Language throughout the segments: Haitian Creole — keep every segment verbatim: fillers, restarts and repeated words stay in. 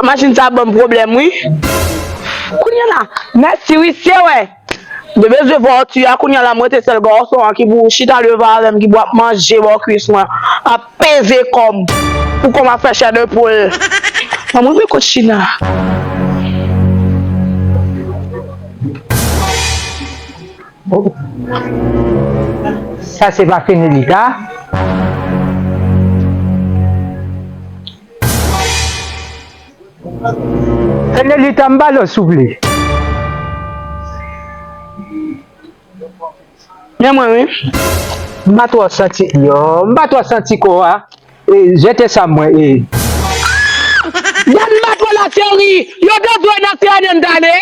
Machin sa ban m pwoblèm, wi. Kounye a la, mèsi, wi, se wè. De bezwen vòti a, kounye a la, mwen te sèl gason an ki pou chita devan avè m, ki pou ap manje bò kwis mwen, ap peze kò m, pou kò m ap fè chè de poul. Ban mwen rive kot China. Sa se pa Fenelita? Fenelita, m ba lò souple. Men mwen, wi. M pa twò santi, yo, m pa twò santi kò a. E, jete sa mwen, e. Yann Matwè la cheri, yo bezwen nan C N N tande.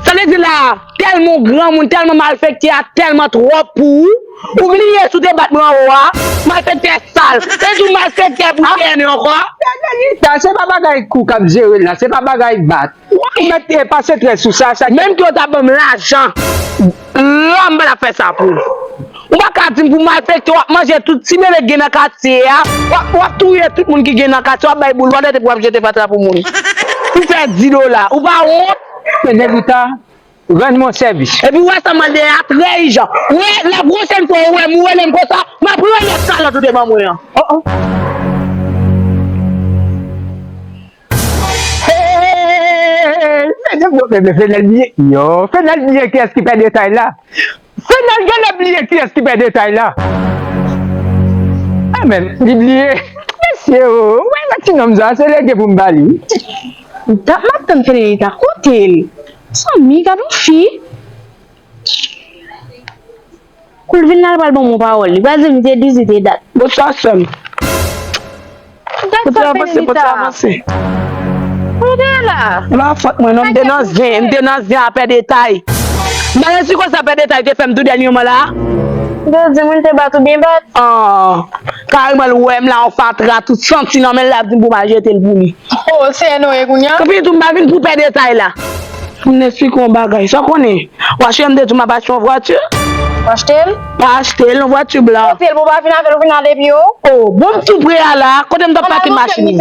Sa vle di la, tèlman w granmoun, tèlman malfektè a tèlman twòp pou ou, ou bliye si w te bat mwen anwo a, malfektè sal. Se di w malfektè pou C N N ankò. Sa se pa bagay kou k ap jere l la, se pa bagay bat. Ou mèt, e, pase trè sou sa, sa. Menm ke w ta ban m lajan, lòm pa t ap fè sa pou ou. Ou pa ka di m pou malfektè, w ap manje tout ti bebe k gen nan katye a, w ap, w ap touye tout moun ki gen nan katye, w ap bay boul, w ap rete pou w ap jete fatra pou moun. Pou fè di dola, ou pa wont? Men Nelita, rann mwen sèvis. Epi w wè sa m mande a, treyijan. Wè, la pwochèn fwa ou wè m, ou rele m konsa, m ap remèt kalòt ou te ban mwen an. Oh, oh. Hey, Fenel, yo, Fenel bliye. Yo, Fenel bliye kiyès ki pè detay la. Fenel genlè bliye kiyès ki pè detay la. Ah, men, li bliye. Mesye, o, wè, wè ti nonm sa, se lege pou m ba li. Dat m ap tann Fenelita, kote l? Zanmi, gad yon fi. Kou l vin la, l pral ban m yon pawòl. Li pral di m li te dizi, te dat. Bonswa, sè m. Dat sa, Fenelita. Pote avanse, pote avanse. Kote la? E pa fòt mwen, non, m te nan zen, m te nan zen a pè detay. M pa resi konsa pè detay te fè m tou dènyèman la. M te di m te bat ou byen bat. Ah, kareman l wè m la, yon fatra, tout santi nan men l, l ap di m pou m al jete l pou li. Oh, se nou ye kounye a? Tanpri tou, m pa vin pou pè detay la. M eksplike w yon bagay. Sa w konnen? W achte m de tou, m ap achte yon vwati. W achte l? M achte l, yon vwati blan. Kote l pou w pa vin avè l, ou vin avè l epi yo? Oh, bon, m tou pre a la. Kote m t ap pake machin?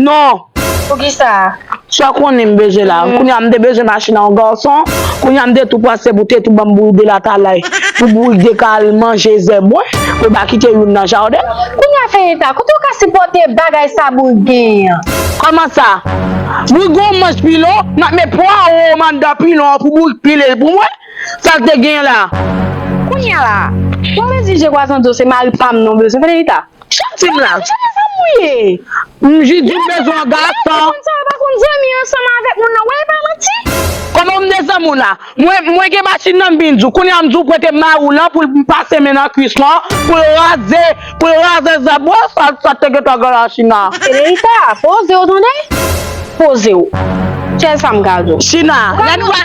Non. Poukisa? Sa w konnen m bezwen la. Kounye a m te bezwen machin a yon gason. Kounye a m te tou panse pou te tou ban m bourik de latalay. Pou bourik de ka al manje zèb mwen. Pou l pa kite youn nan jaden. Kounye a Fenelita, kote w ka sipòte bagay sa bourik genyen an? Kòman sa? Bourik gon manch pilon, m ap met pwawo m anndan pilon an pou bourik pile l pou mwen. Sa l te genyen la? Kounye a la, w ap di je kwazando se mari pa m non bezwen Fenelita. Sa w di m la? Sa m ou ye? M jis di w bezwen yon gason. Sa w pa konn zanmi ansanm avèk moun nan, wè e pa manti. Kòman m de zanmi w la? Mwen, mwen gen machin nan m vin di w. Kounye a m di w prete mari w lan pou l pase men nan kwis lan, pou l raze, pou l raze zèb mwen, sa, sa te gentan gen la China. Fenelita, poze w tande? Poze w. Tchèl sa m ka di w. China, lè nou wè,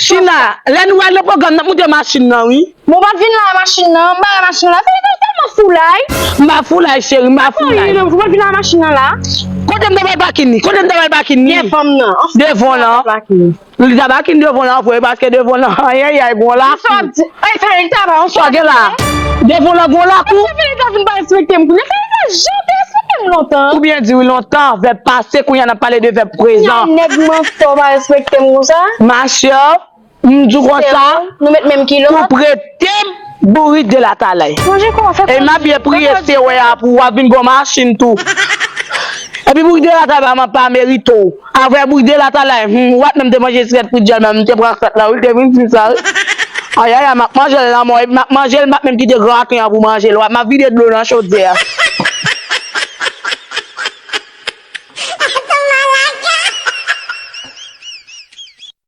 China, lè nou wè nan pwogram nan moute machin nan, wi. Bon, w pa t vin la machin nan, m pa la machin nan la. Fenelita, w tèlman foulay. M pa foulay, cheri, m pa foulay. Ou pa t vin la machin nan la. Kote m ta bay pakin li? Kote m ta bay pakin li? Devan m nan. Devan lan. Li ta bakin devan lan vre, paske devan lan, ayayay, gon lakou. Sa w ap di? Ay, Fenelita pa yon sa gen la. Devan lan gon lakou. Fenelita vin pa respekte m kounye a. Fenelita jan te respekte m lontan. Ou byen di wi, lontan, vèb pase, kounye a n ap pale de vèb prezan. Kounye a nèg mantò pa respekte m konsa. Ma chère, m di w konsa, nou met menm kilòt. Pou prete m bourik de latalay. Manje kòman fè. E m ap byen priye se wè a pou w ap vin gon machin tou. Epi bourik de latalay pa, pa merite w. Avè bourik de latalay, hmm, w ap menm te manje sèt fridjèl, men m te pran sèt la, wi, l te vin di m sa, wi. Ayayay, m ap manje l nan mò, epi m ap manje l, m ap menm kite graten an pou manje l, w ap, m ap vide dlo nan chodyè a.